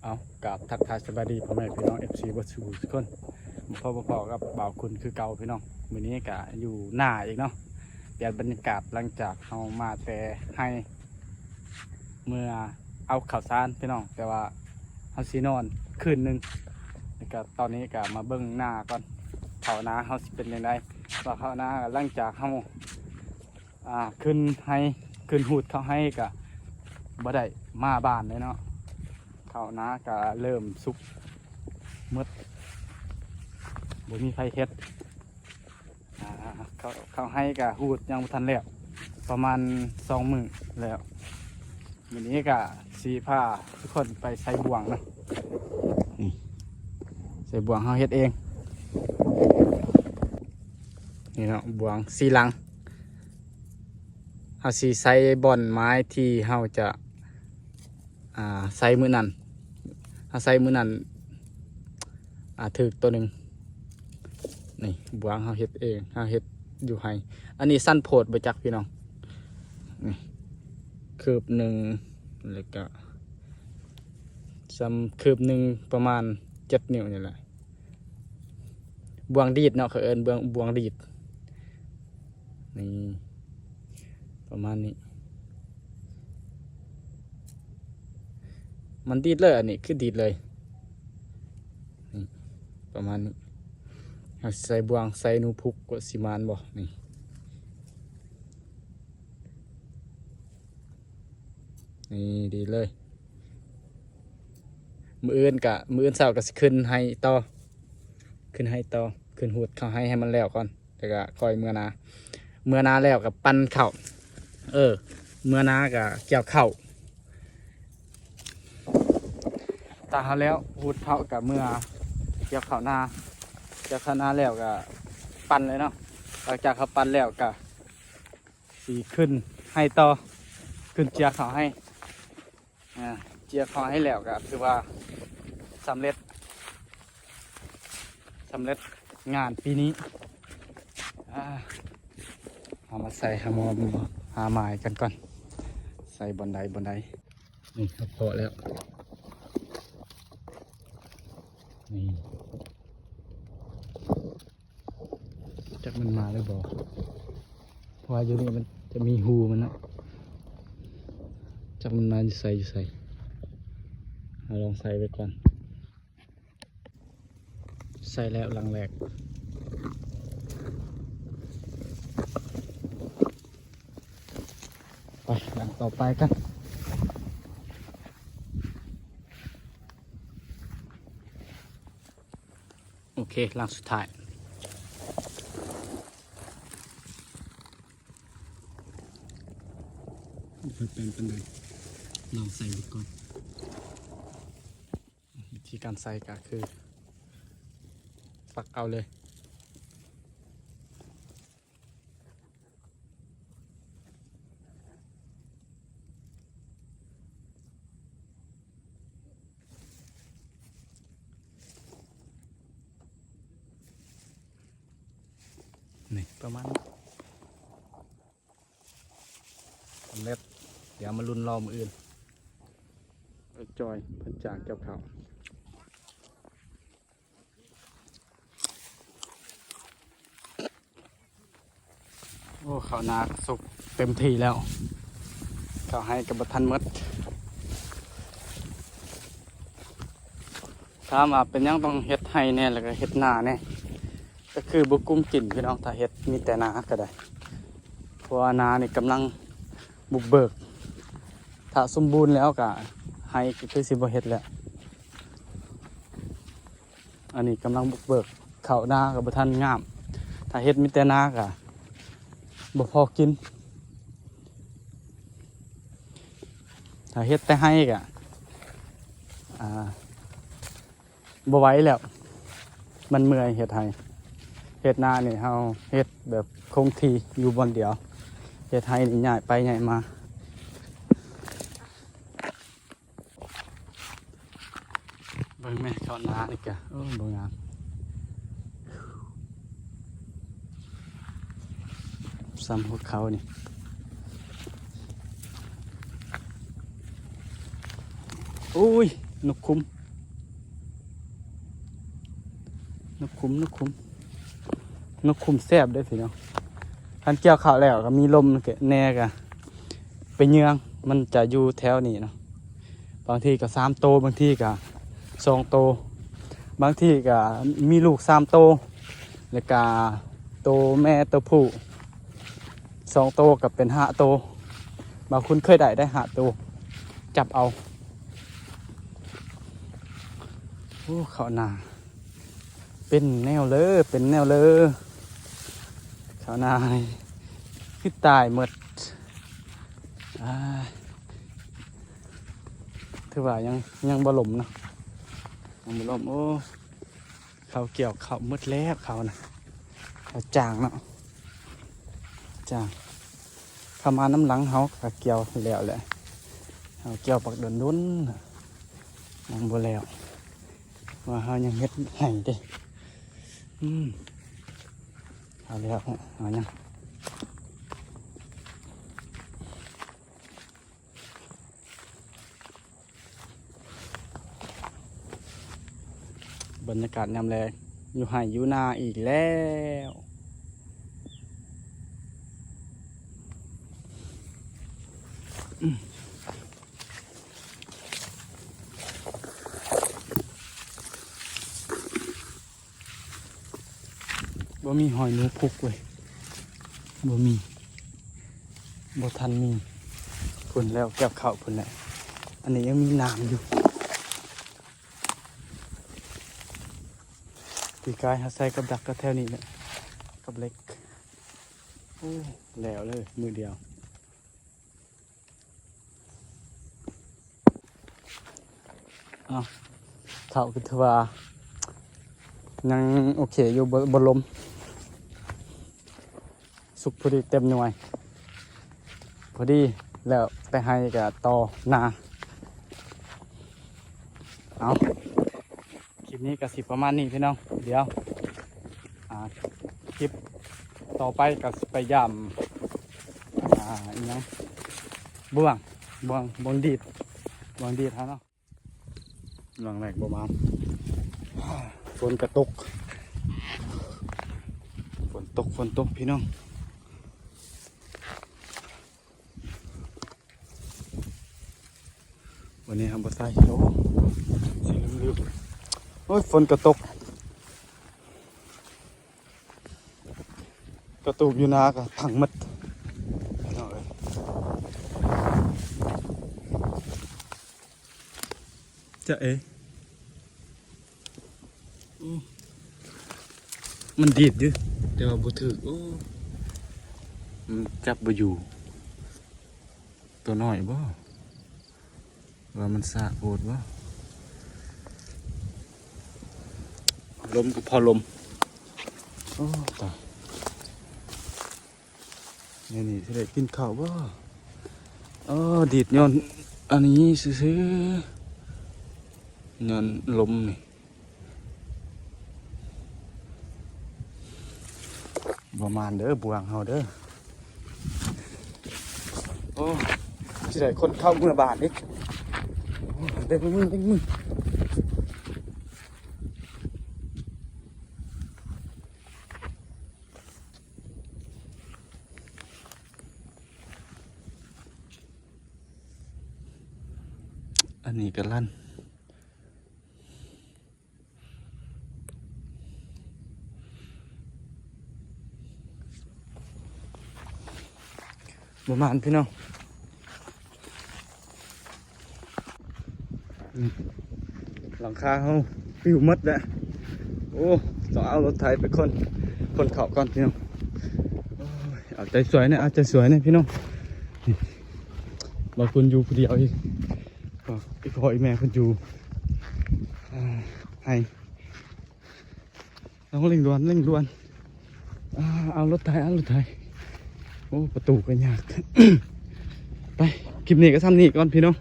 ເອົາ ກາບທັກທາຍສະບາຍດີພໍ່ແມ່ພີ່ນ້ອງ ເອັຟຊີ ເບິດສູ່ທຸກຄົນ ມາພົບມາພໍ້ກັບບ່າວຄຸນຄືເກົ່າພີ່ນ້ອງ. ມື້ນີ້ກະຢູ່ນາອີກເນາະ, ປ່ຽນບັນຍາກາດຫຼັງຈາກເຮົາມາແຕ່ໄຮ່ ເມື່ອເອົາເຂົ້າສານພີ່ນ້ອງ, ແຕ່ວ່າເຮົາຊິນອນຄືນໜຶ່ງ. ແລ້ວກະຕອນນີ້ກະມາເບິ່ງນາກ່ອນ, ເຂົ້ານາເຮົາຊິເປັນຈັ່ງໃດ. ວ່າເຂົ້ານາ ຫຼັງຈາກເຮົາ ອ່າ ຂຶ້ນໄຮ່ ຂຶ້ນຮູດເຂົ້າໄຮ່ກະບໍ່ໄດ້ມາບ້ານເລີຍເນາະ. ເຂົ້ານາກະເລີ່ມສຸກໝົດ, ບໍ່ມີໃຜເຮັດ. ອ່າ ເຂົ້າ ເຂົ້າໄຮ່ກະຮູດຍັງບໍ່ທັນແລ້ວ, ປະມານສອງມື້ແລ້ວ. ມື້ນີ້ກະຊິພາທຸກຄົນໄປໃສ່ບ່ວງເນາະ. ນີ້ ໃສ່ບ່ວງເຮົາເຮັດເອງ. ນີ້ເນາະ ບ່ວງສີ່ຫຼັງ. ເຮົາຊິໃສ່ບ່ອນໄມ້ທີ່ເຮົາຈະ ອ່າ ໃສ່ມື້ນັ້ນ, ເຮົາໃສ່ມື້ນັ້ນ ອ່າ ຖືກໂຕໜຶ່ງ. ນີ້ບ່ວງເຮົາເຮັດເອງ, ເຮົາເຮັດຢູ່ໄຮ່. ອັນນີ້ສັ້ນໂພດບໍ່ຈັກພີ່ນ້ອງ. ນີ້ຄືບໜຶ່ງ ແລ້ວກະສ່ຳຄືບໜຶ່ງ ປະມານເຈັດນິ້ວນີ້ແຫຼະ. ບ່ວງດີດເນາະ, ເຂົາເອີ້ນບ່ວງ ບ່ວງດີດ. ນີ້ ປະມານນີ້ ມັນດີດເລີຍ, ອັນນີ້ຄືດີດເລີຍ. ນີ້ ປະມານນີ້. ເຮົາໃສ່ບ່ວງ ໃສ່ໜູພຸກ ກະຊິມານບໍ່? ນີ້ ນີ້ດີເລີຍ. ມື້ອື່ນກະ ມື້ອື່ນເຊົ້າກະຊິຂຶ້ນໄຮ່ຕໍ່, ຂຶ້ນໄຮ່ຕໍ່ ຂຶ້ນຮູດເຂົ້າໄຮ່ໃຫ້ມັນແລ້ວກ່ອນ, ແລ້ວກະຄ່ອຍເມືອນາ. ເມືອນາແລ້ວກະປັ່ນເຂົ້າ, ເອີ ເມືອນາກະກ່ຽວເຂົ້າ. ຖ້າເຮົາແລ້ວຮູດເຂົ້າກະເມືອກ່ຽວເຂົ້ານາ, ກ່ຽວເຂົ້ານາແລ້ວກະປັ່ນເລີຍເນາະ. ຫຼັງຈາກເຮົາປັ່ນແລ້ວກະ ຊິຂຶ້ນໄຮ່ຕໍ່, ຂຶ້ນເຈຍເຂົ້າໄຮ່. ອ່າ ເຈຍເຂົ້າໄຮ່ແລ້ວກະຖືວ່າສຳເລັດ, ສຳເລັດງານປີນີ້. ອ່າ ເຮົາມາໃສ່ ເຮົາມາຫາໝາຍກັນກ່ອນ, ໃສ່ບ່ອນໃດບ່ອນໃດ. ນີ້ ເຮົາເພາະແລ້ວ. ນີ້ ຈັກມັນມາຫຼືບໍ່, ເພາະວ່າຢູ່ນີ້ມັນຈະມີຮູມັນເນາະ. ຈັກມັນມາຢູ່ໃສ ຢູ່ໃສ. ເຮົາລອງໃສ່ໄວ້ກ່ອນ. ໃສ່ແລ້ວຫຼັງແລກ. ໄປຫຼັງຕໍ່ໄປກັນ. ໂອເຄ ຫຼັງສຸດທ້າຍ. ບໍ່ຄ່ອຍແປນປານໃດ, ລອງໃສ່ເບິ່ງກ່ອນ. ວິທີການໃສ່ກະຄື ປັກເອົາເລີຍ. ນີ້ ປະມານນີ້ ສຳເລັດ. ດຽວມາລຸ້ນລໍມື້ອື່ນ. ໄອ້ຈອຍເພິ່ນຈ້າງເກັບເຂົ້າ. ໂອ້ ເຂົ້ານາກະສຸກເຕັມທີ່ແລ້ວ, ເຂົ້າໄຮ່ກະບໍ່ທັນໝົດ. ຖາມວ່າເປັນຫຍັງຕ້ອງເຮັດໄຮ່ແດ່ ແລ້ວກະເຮັດນາແດ່, ກະຄືບໍ່ກຸ້ມກິນພີ່ນ້ອງ, ຖ້າເຮັດມີແຕ່ນາກະໄດ້, ເພາະວ່ານານີ້ກຳລັງບຸກເບີກ. ຖ້າສົມບູນແລ້ວກະໄຮ່ກະຄືຊິບໍ່ເຮັດແລ້ວ. ອັນນີ້ກຳລັງບຸກເບີກ, ເຂົ້ານາກະບໍ່ທັນງາມ, ຖ້າເຮັດມີແຕ່ນາກະບໍ່ພໍກິນ, ຖ້າເຮັດແຕ່ໄຮ່ກະ ອ່າ ບໍ່ໄຫວແລ້ວ, ມັນເມື່ອຍເຮັດໄຮ່. ເຮັດນານີ້ເຮົາເຮັດແບບຄົງທີ່ຢູ່ບ່ອນດຽວ, ເຮັດໄຮ່ນີ້ຍ້າຍໄປຍ້າຍມາ. ເບິ່ງແມ່ ເຂົ້ານານີ້ກະ ໂອ້ ບໍ່ງາມ ສ່ຳຫົວເຂົ່ານີ້. ໂອ້ຍ ນົກຄຸມ. ນົກຂຸມ ນົກຂຸມ ນົກຂຸມແຊບເດ້ພີ່ນ້ອງ. ຄັນກ່ຽວເຂົ້າແລ້ວກໍມີລົມແດ່ກໍໄປເຍືອງ ມັນຈະຢູ່ແຖວນີ້ເນາະ. ບາງທີກໍສາມໂຕ ບາງທີກໍສອງໂຕ ບາງທີກໍມີລູກສາມໂຕ ແລ້ວກໍໂຕແມ່ໂຕຜູ້ສອງໂຕ ກໍເປັນຫ້າໂຕ. ບາງຄົນເຄີຍໄດ້ໄດ້ຫ້າໂຕ ຈັບເອົາ. ໂອ້ ເຂົ້ານາ ເປັນແນວເລີ ເປັນແນວເລີ. ເຂົ້ານານີ້ຄືຕາຍໝົດ. ອາ ຖືວ່າຍັງ ຍັງບໍ່ລົ້ມເນາະ ຍັງບໍ່ລົ້ມ. ໂອ້ ເຂົາກ່ຽວເຂົ້າໝົດແລ້ວ ເຂົານະ ເຂົາຈ້າງເນາະ ຈ້າງ. ເຂົາມານຳຫຼັງເຮົາກໍກ່ຽວແລ້ວແຫຼະ. ເຮົາກ່ຽວບັກດົນໆ ຍັງບໍ່ແລ້ວ ວ່າເຮົາຍັງເຮັດໄຮ່ເດ້. ອືມ ເອົາແລ້ວ ເອົາຍັງ. ບັນຍາກາດຍາມແລງ ຢູ່ໄຮ່ຢູ່ນາອີກແລ້ວ. ບໍ່ມີຮອຍໜູພຸກເວີຍ ບໍ່ມີ ບໍ່ທັນມີ. ພຸ້ນແລ້ວ ແກັບເຂົ້າພຸ້ນແຫຼະ. ອັນນີ້ຍັງມີໜາມຢູ່. ປີກາຍເຮົາໃສ່ກັບດັກກໍແຖວນີ້ແຫຼະ ກັບເຫຼັກ. ໂອ້ ແລ້ວເລີຍ ມື້ດຽວ. ເອົາ ເຂົ້າກໍຖືວ່າຍັງໂອເຄຢູ່ ບໍ່ ບໍ່ລົ້ມ ສຸກພໍດີເຕັມໜ່ວຍ ພໍດີແລ້ວ ໄປໄຮ່ກໍຕໍ່ນາ. ເອົາ ຄລິບນີ້ກໍຊິປະມານນີ້ພີ່ນ້ອງ. ດຽວ ອ່າ ຄລິບຕໍ່ໄປກໍຊິໄປຢາມ ອ່າ ອີຫຍັງ ບວງ ບວງ ບວງດີດ ບວງດີດເຮົາເນາະ. ຫຼັງແລກບໍ່ມານ ຝົນກະຕົກ ຝົນຕົກ ຝົນຕົກພີ່ນ້ອງ. ວັນນີ້ເຮົາບໍ່ໃສ່ ໂອ້ ສີລືມໆ. ໂອ້ຍ ຝົນກະຕົກ ກະຕູບຢູ່ນາກະພັງໝົດພີ່ນ້ອງເອີຍ. ຈະເອ ໂອ້ ມັນດີດຢູ່ ແຕ່ວ່າບໍ່ຖືກ. ໂອ້ ມັນຈັບບໍ່ຢູ່. ຕົວນ້ອຍບໍ່? ວ່າມັນສາກໂພດບໍ່? ລົມກໍພໍລົມ. ໂອ້ ຕາຍ. ແນວນີ້ຊິໄດ້ກິນເຂົ້າບໍ່? ເອີ ດີດຍ້ອນອັນນີ້ຊື່ໆ ຍ້ອນລົມນີ້. ບໍ່ມານເດີ ບວງເຮົາເດີ. ໂອ້ ຊິໄດ້ຂົນເຂົ້າເມືອບ້ານອີກ. ໂອ້ ເຕັມມື ເຕັມມື. ອັນນີ້ກະລັ່ນ ປະມານພີ່ນ້ອງ. ຫຼັງຄາເຮົາປິວໝົດແລ້ວ. ໂອ້ ຕ້ອງເອົາລົດໄຖໄປຂົນ ຂົນເຂົ້າກ່ອນພີ່ນ້ອງ. ໂອ້ຍ ເອົາໃຈຊ່ວຍແດ່ ເອົາໃຈຊ່ວຍແດ່ພີ່ນ້ອງ. ນີ້ ບາງຄົນຢູ່ຜູ້ດຽວອີກ ອີ່ພໍ່ອີ່ແມ່ເພິ່ນຢູ່ ອ່າ ໃຫ້ ຕ້ອງເລັ່ງດ່ວນ ເລັ່ງດ່ວນ. ອ່າ ເອົາລົດໄຖ ເອົາລົດໄຖ. ໂອ້ ປະຕູກໍຍາກ. ໄປ ຄລິບນີ້ກໍສ່ຳນີ້ກ່ອນພີ່ນ້ອງ.